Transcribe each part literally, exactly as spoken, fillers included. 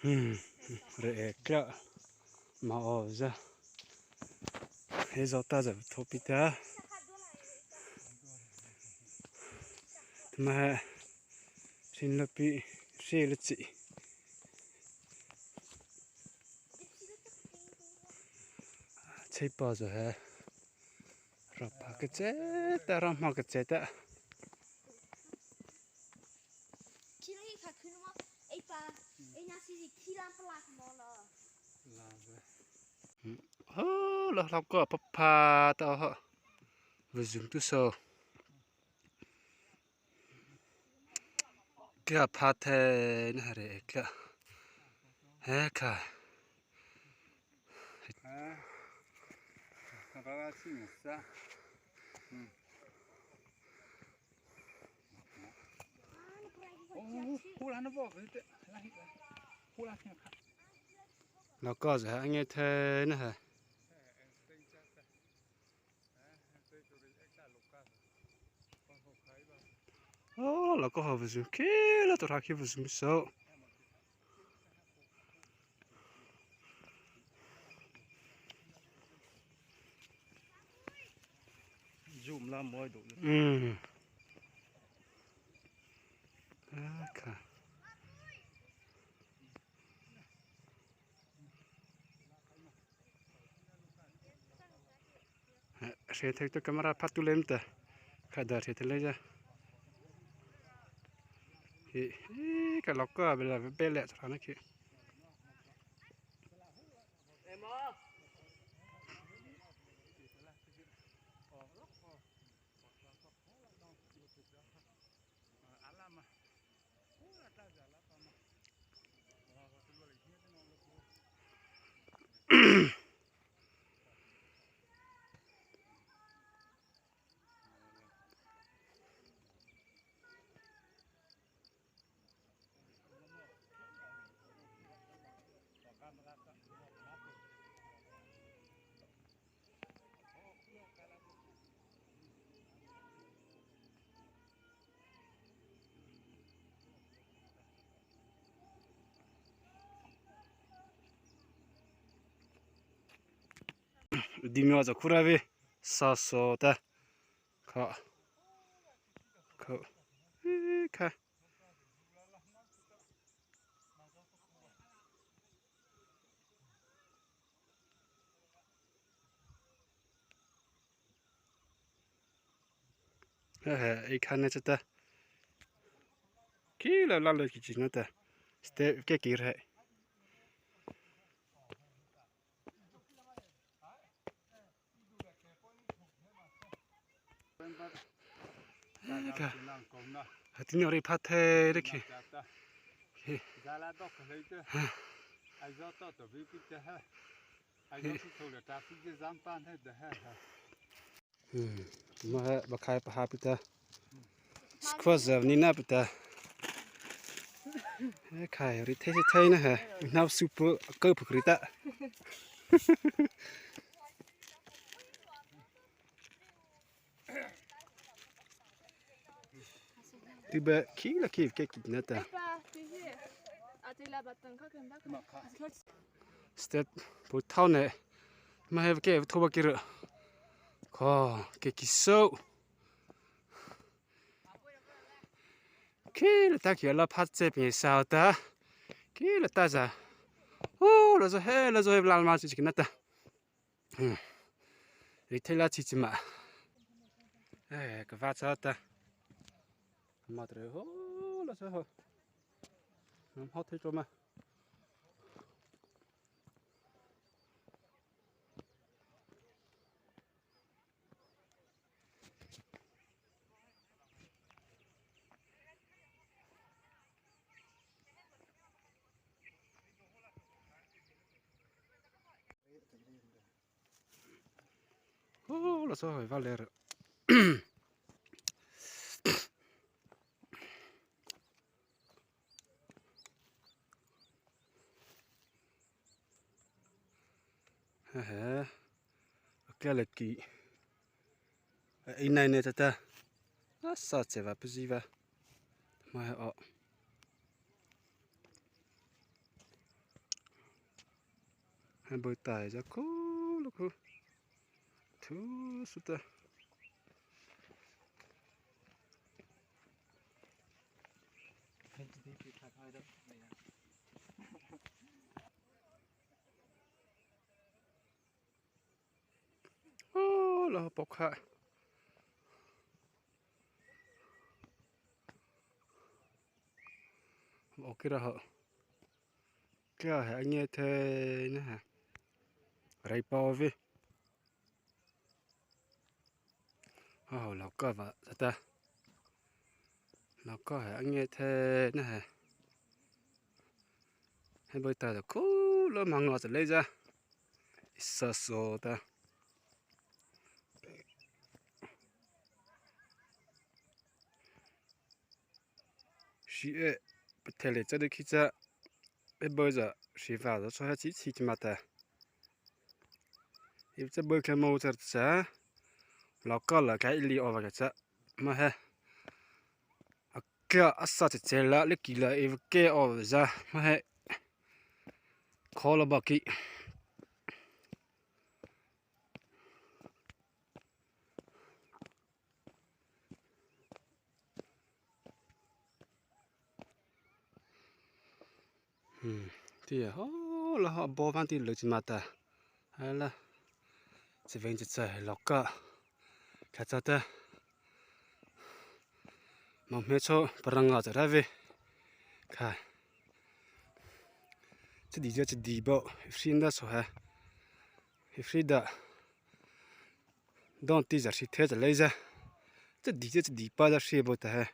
Hmm, rei e kla ma o za. He zo ta za tho pi ta. Tma he sin la pi se la chi. Chei pa zo he. Ra pa ka che ta, ra ma ka che ta. Ho, la la ko pa pa ta ho. Vazum tu so. Kla pha the na re kla. He kha. Lo ko za nge the na ha. O, lo ko ha vazum ke la to ra ke vazum so. Zoom la moi do. Hmm. Aka. Hre thei to camera pha tu lem ta. Kha da hre thei le ja. Hi, hi, ka lok ka bela bela tra na ki. Dimi aw za khura ve sa so ta. Kha. Kha. Kha. He he, ei kha na cha ta. Ki la la lo ki chi na ta. Step ke ki re. Ka. Hati ni ori pha the re ki. He. Hmm. Ma he, ba khai pa ha pi ta. Skwa za ni na pi ta. He khai ri thei thei na he. Na su pu ko pu kri ta. Ti ba ki la ki ke ki na ta. Step po thau ne. Ma he ke tho ba ki ro. Ko ke ki so. Ki la ta ki la pha che pi sa ta. Ki la ta za. O la zo he la zo he la ma chi ki na ta. Hmm. Ri thei la chi chi ma. Eh, ka va cha ta. Ma tre ho la cha ho. Nam ho thei cho ma. Ho la so hoi va le. He he. Ka la ki. Ei nai ne ta ta. A sa che va pu zi va. Ma he o. He bâ ta za kho la kho. Thu su ta. Ô, la pawkha. Ô, kei ra hâ. Kei he a ngiah thei na he. Rai pau vei. Hâ, hâ, lau ka va sa ta. Lau ka he a ngiah thei na he. He bâ ta za kho la ma nga sa lei za. Ei sa so ta. Hri e, pathei lei cha dei khi cha, e bâ za, hri va za so he chi chi chi ma ta. Ei cha bâ kei mo cha cha, lau ka la kei li o va kei cha, ma he. A kei a sa che che la, le ki la, ei va kei o va za, ma he. Kho la ba ki. Hmm, ti a, hâ, la hâ, bâ van ti lei chi ma ta. Hâ la. Chi veng chi cha, lau ka. Kha cha ta. Ma hme cho, parang nga cha ra vei. Kha. Chi di za chi di bâ, hri da so he. Hri da. Dong ti za hri thei za lei za. Chi di za chi di pa za hri bâ ta he.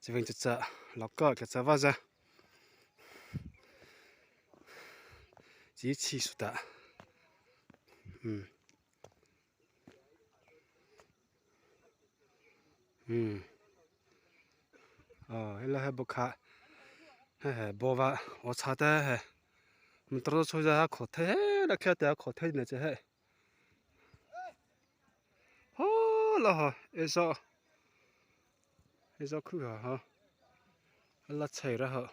Chi veng cha cha, lau ka kei cha va za. Chi chi su ta. Hmm. Hmm. Â, he la he bâ kha. He he, bâ va, o cha ta he. Motor so za kho thei he, la kei ta kho thei na che he. Hâ, la hâ, ei sa. Ei sa khu hâ, hâ. La chei ra hâ.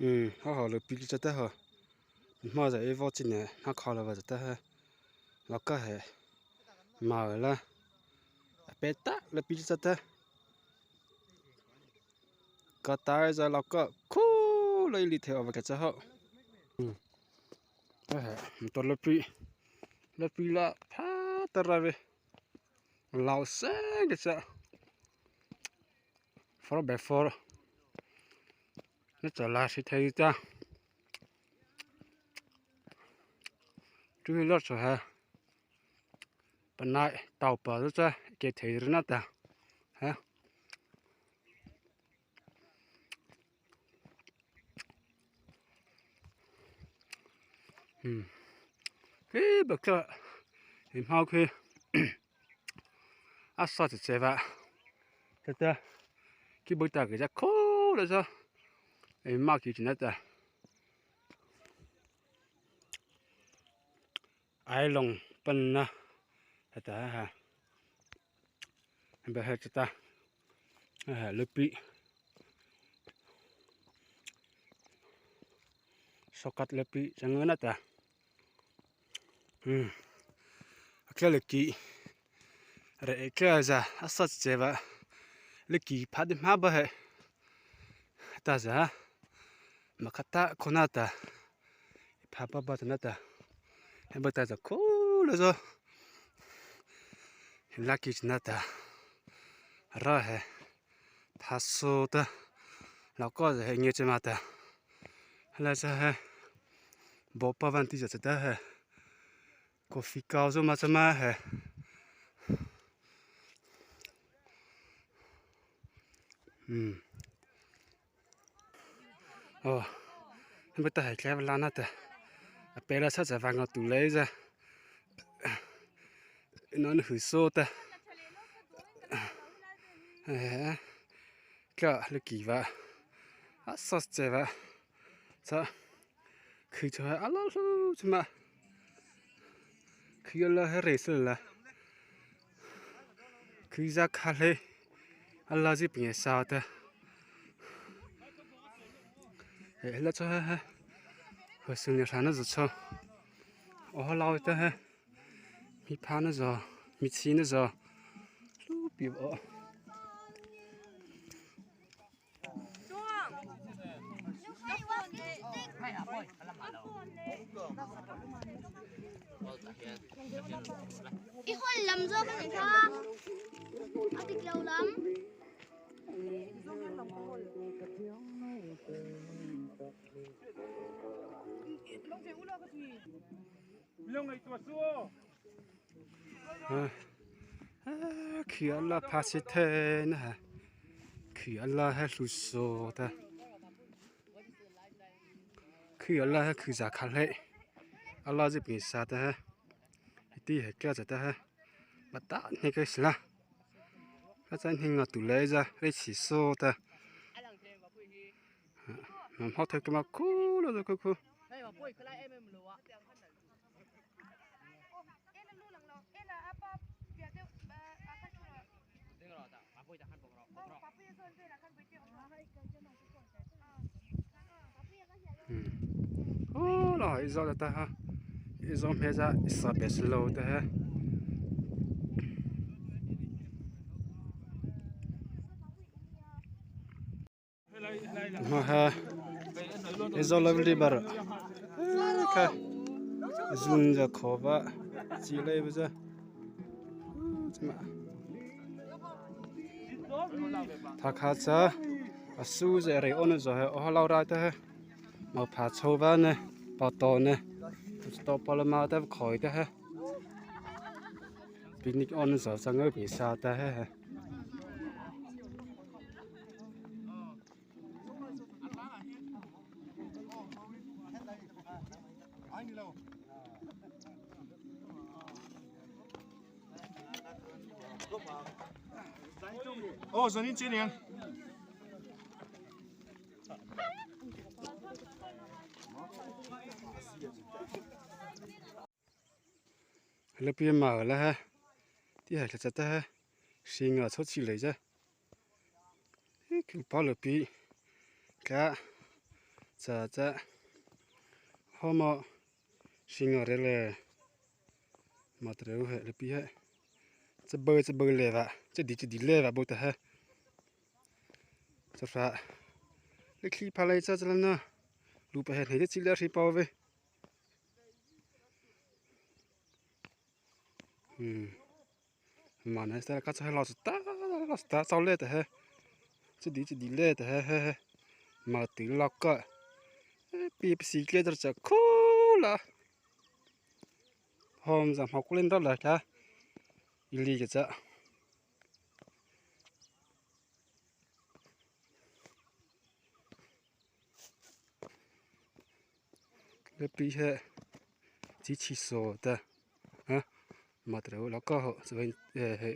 Hmm, hâ hâ, la pi li cha ta hâ. Ma za ei va chi ne, na kha la va cha ta he. Lau ka he. Ma la. A pe ta, la pi li cha ta. Ka ta za lau ka kho la ei li thei o va kei cha hâ. Hmm. He he, motor la pi. La pi la pha ta ra vei. Lau se kei cha. Four by four. Na cha la si thei ta. Two wheeler so he. Panai tau pa cha kei thei ri na ta. He. Hmm. Khi bâ cha. Ei mau khi. A sa che che va. Cha ta. Khi bâ ta kei za kho la za. Ei ma ki chi na ta. Ai long pan na. Ha ta ha. Bâ he cha ta. Ha, la pi. Sokat la pi, chang na ta. Hmm. A kei la ki. Re e kei za, a sa che va. La ki pha di ma bâ he. Ta za. Ma kha ta kho na ta. Pha pa ba ta na ta. He bâ ta za kho la zo. La ki na ta. Ra he. Pha so ta. Lau ka za he nge che ma ta. La za he. Bâ pa van ti za cha ta he. Coffee kau zo ma cha ma he. Hmm. Â, he bâ ta he kei va la na ta. A pe la sa cha va nga tu lei za. Nô na hu so ta. He, kei la ki va. A sa che va. Cha. Khi cha a la lu cha ma. Khi la he re se la. Tui za kha hlei, a la zy pie sa ta. He la cho he he. He sung ne hra na zo cho. O ho lau ta he. Mi pha na zo, mi chi na zo. Lu pi o. I hol lam zo ka ni kha. A dik lo lam. Ha. Ha, khi a la pha si the na ha. Khi a la ha hlu so ta. Khi a la ha khi za kha hlei. A la zy pie sa ta ha. Ti he kya za ta ha. Ba ta ne ka sila. Ka cha ne nga tu le za, le si so ta. Ha, nam hot the ka ma khu lo za khu khu. Hmm. O, la, i zo ta ha. I zo me za, i sa be slow ta ha. Ma ha, e zo lo li bar. Ka. Zun za kho ba. Chi lei ba za. Tha kha cha. A su za rei on zo he. O ha lau ra ta he. Ma pha cho ba ne. Pa to ne. To pa la ma ta khoi ta he. Picnic on zo cha ngau pi sa ta he. O, zanin chi niang. Lapi ma la ha. Ti ha kha cha ta ha. Singa cho chi lei za. Hi, khin pa lapi. Ka. Cha cha. Ho ma. Singa re le. Ma tre u he lapi he. Cha bau cha bau le va. Cha di cha di le va bau ta ha. Cha fa. Le khi pa lei cha cha la na. Lu pa he ne chi le hri pa ve. Hmm. Ma na sta ka cha he lo sta, lo sta chau le ta he. Chi di, chi di le ta he, he, he. Ma ti lo ka. E, pi, pi si kle tar cha khu la. Hom za ma khu len ta la ka. I li ka cha. Lapi he, chi chi so ta. Ha? Ma tre u lo ka ho, cha vei, eh, he,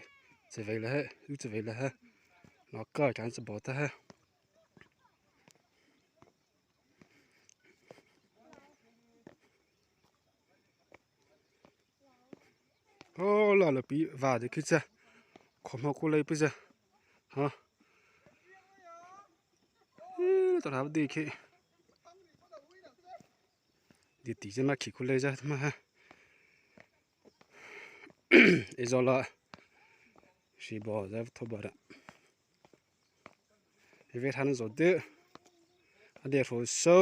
cha vei la he, u cha vei la he. Lo ka kan cha bo ta he. O, la lapi va de khi cha. Kho ma khu lei pi cha. Ha. E, ta ra de khi. Di ti cha ma khi khu lei cha ma ha. E zo la. Si bo za tho ba ra. E ve than zo de. A de ro so.